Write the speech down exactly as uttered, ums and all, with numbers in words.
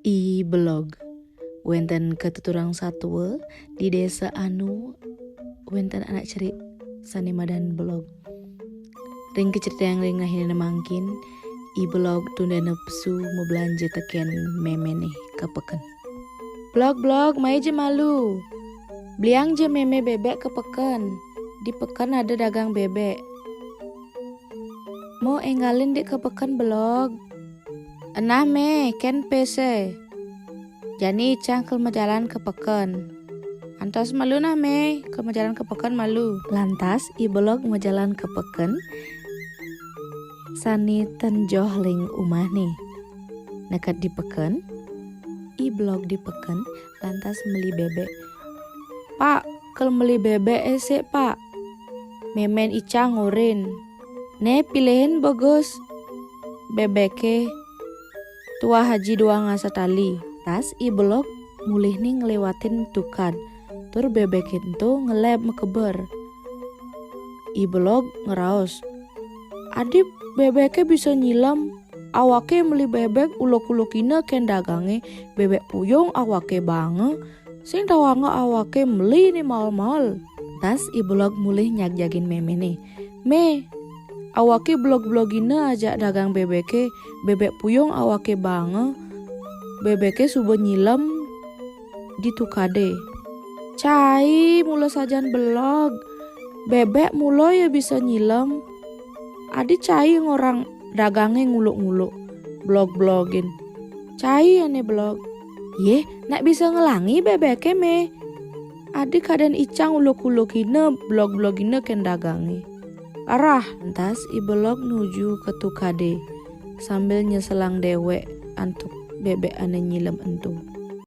I Belog. Wénten katuturang satua di désa anu wénten anak cerik sané madan Belog. Ring kacaritayang ring rahinané mangkin, I Belog tunda nepsu mablanja tekén méméné ka peken. "Blog, Blog, mai ja malu. Beliang ja mémé bébék ka peken. Di peken ada dagang bébék." "Mo énggalin dik ka peken, Belog." "Nah, Mé, kén pésé. Jani icang kal majalan ka peken." "Antos malu nah, Mé, kal majalan ka peken malu." Lantas I Belog majalan ka peken sané ten joh ring umahné. Neked di peken, I Belog di peken lantas meli bébék. "Pak, kal meli bébék ésé, Pak. Mémén icang ngurin." "Né, pilihin bagus bébéké, tuah aji duang asa tali." Lantas I Belog mulihné ngléwatin tukad, tur bébéké ento ngeleb makeber. I Belog ngraos, "Adi bébéké bisa nyilem, awaké meli bébék uluk-ulukina kén dagangé, bébék puyung awaké baanga, sing tawanga awaké meli né maol-maol." Lantas I Belog mulih nyagjagin méméné. "Mé, awaké belog-belogina ajak dagang bébéké, bébék puyung awaké baanga, bébéké suba nyilem di tukadé." "Cai mula sajan Belog, bébék mula ya bisa nyilem. Adi cai ngorang dagangé nguluk-nguluk, belog-belogin. Cai ané Belog." "Yéh, nak bisa ngelangi bébéké, Mé. Adi kadén icang uluk-ulukina, belog-belogina kén dagangé." Arah, lantas I Belog nuju ka tukadé sambil nyeselang déwék antuk bébék ané nyilem ento.